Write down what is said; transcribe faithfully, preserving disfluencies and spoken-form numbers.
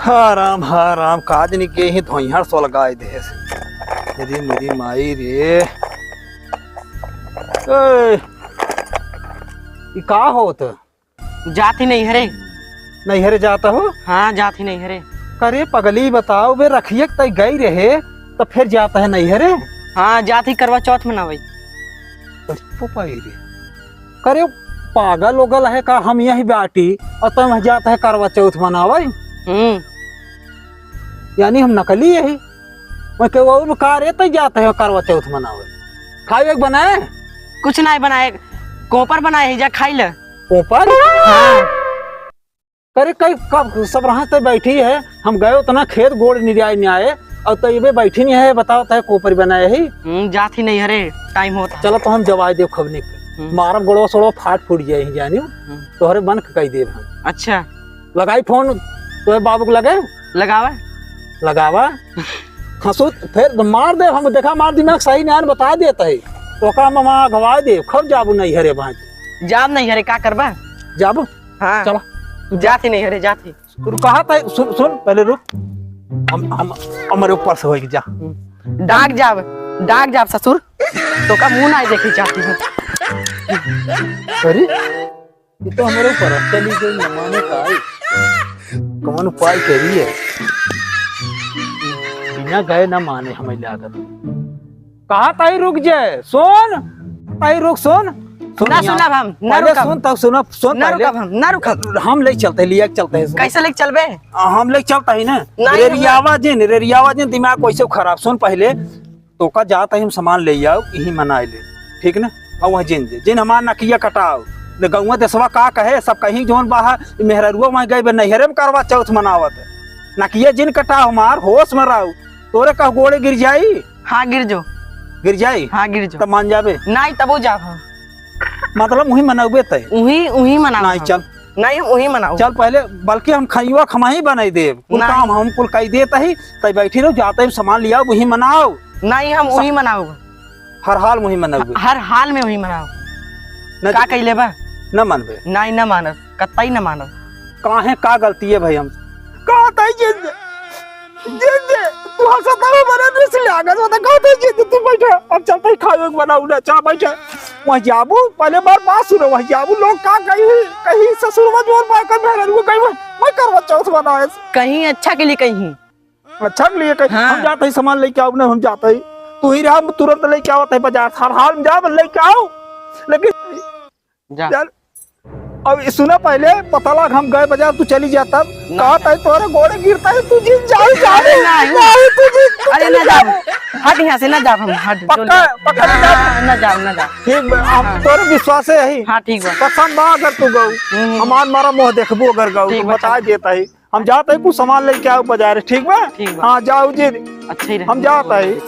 हा राम, हा राम, का जनी के ही धोइहर सोलगाय देस। मेरी, मेरी माई रे। ए, ई का होत? जात ही नैहरे। नैहरे जात हो? हाँ, जात ही नैहरे। करे पगली, बताओ बे, रखिया के तई गई रहे, तो फिर जात है नैहरे? हाँ, जात ही करवा चौथ मनावई। अरे तो पाई रे। करे पागल ओगल है का, हम यही बाटी और तुम जात है करवा चौथ मनावई? हम्म। यानी हम नकली यही? मैं के वो का रे, तई जात है करवा चौथ मनावई? खाए एक बनाए? कुछ नाहीं बनाए, कोपर बनाए है, जा खाई ले। कोपर? हाँ। करे कई कब सब रहा तई बैठी है, हम गए उतना खेत गोड़ निराय नहीं आए, और तई बे बैठी नहीं है, बताओ तई कोपर बनाए ही। हम्म, जात ही नैहरे, टाइम होत है। चलो तो हम जवाई देव खबनी के। हम्म। मारब गोड़वा सोड़वा फाट फूट जाए ही जानियो, हम्म। तोहरे बन के कही देव हम। अच्छा। लगाई फोन, तोहे बाबू के लगे? लगावा। लगावा। हंसू, फिर मार देव हम, देखा मार दिमाग सही नहीं बता देत है। तो का हम वहाँ गवा देव, खब जाबू नैहरे बाँच। जाब नैहरे, का करबा? जाबू? हाँ। चला। जात ही नैहरे, जात ही। रुक, कहा था, सुन, सुन, पहले रुक। हम, हम, हमरे ऊपर से होइके जा। डाक जाब, डाक जाब ससुर। तोका मुँह नाहीं देखी चाहती हूँ। अरे, ये तो हमरे ऊपर चली गई, न माने का आई। कौन उपाय करी है? बिना गए न माने हमें लागत। कहा ताई रुक जाए, सुन, ताई रुक, सुन, सुन ना यहाँ। सुनब हम, ना पहले रुकब। सुन, तब सुनब, सुन ना पहले। रुकब हम, ना रुकब। हम ले चलते, लिया के चलते हैं। कैसे लेके चलबे? आ, हम ले चलते हैं ना। नहीं, रेरियावा जिन, रेरियावा जिन, दिमाग कैसे खराब। सुन पहले, तोका जात है हम सामान ले आओ, यही मनाए ले, ठीक ना? और वह जिन दे, जिन हमार नकिया कटाओ, न गौवा देसवा का कहे, सब कहीं जौन बाहा, मेहररुआ वहाँ गए बे, नैहरे में करवा चौथ मनावत है। नकिया जिन कटाओ हमार, होश में रहो, तोरे कह गोड़े गिर जाई। हाँ, गिर जो। गिर जाई? हाँ, गिर जो। तब मान जाबे? नाहीं, तबो जाब हम। मतलब, वही मनौबे तय? वही, वही मनाओ नाहीं, हम। चल। नाहीं, हम वही मनाओ। चल, पहले, बल्कि हम खइवा खमाही बनाई देब। कुल नाहीं। काम हम कुल कई देत ही, तय बैठी रहो, जाते ही सामान लियाओ, वही मनाओ। नाहीं, हम सा-, वही मनाओ। हर हाल में वही मनौबे? हर हाल में वही मनाओ। न का ज-, कइले बा? न मनबे? नाहीं, न मानब, कतई न मानब। काहे, का गलती है भाई हम? का ताई जिंद? जिंद, तू हंसत हो, बड़ा दृश्य लागत होता। का ताई जिंद, तू बैठा, अब चलते ही खावे के बनाऊ ना, चा बैठा। वहाँ जाबू, पहले बार बात सुनो, वहाँ जाबू, लोग का कही, कही ससुर में जोर मार कर मेहररुआ कही, मैं, मैं करवा चौथ बनाए। कहीं अच्छा के लिए कहीं। अच्छा के लिए कहीं, हाँ। हम जाते ही सामान लेके आओ ना, हम जाते ही। तू ही रहा, तुरंत लेके आओ, तय बाजार, हर हाल में जा, लेके आओ। लेकिन जा। चल, अब ई सुना पहले, पता लग हम गए बाजार, तू चली जा तब। ना। कहा तय तोरे गोड़े गिरता है, तू जिन जाओ, जाओ। अरे नहीं। नहीं, तू जिन, तू अरे चली ना जाओ। जाओ। हट यहाँ से, ना जाओ हम, हट, पक्का, चल। पक्का ना जाओ। हाँ, ना जाओ, ना जाओ। ठीक बा, हम हाँ। तोरे विश्वास है यही। हाँ, ठीक बा। कसम बा अगर तू गऊ, हम्म, हम्म। हमार मारा मुँह देखबू अगर गऊ, ठीक तू बा, बता चल। देता ही। हम जाता ही, कुछ सामान लेके आओ बाजार, ठीक बा? ठीक बा। हाँ, जाओ जी। अच्छा ही रहे। हम जाता ही।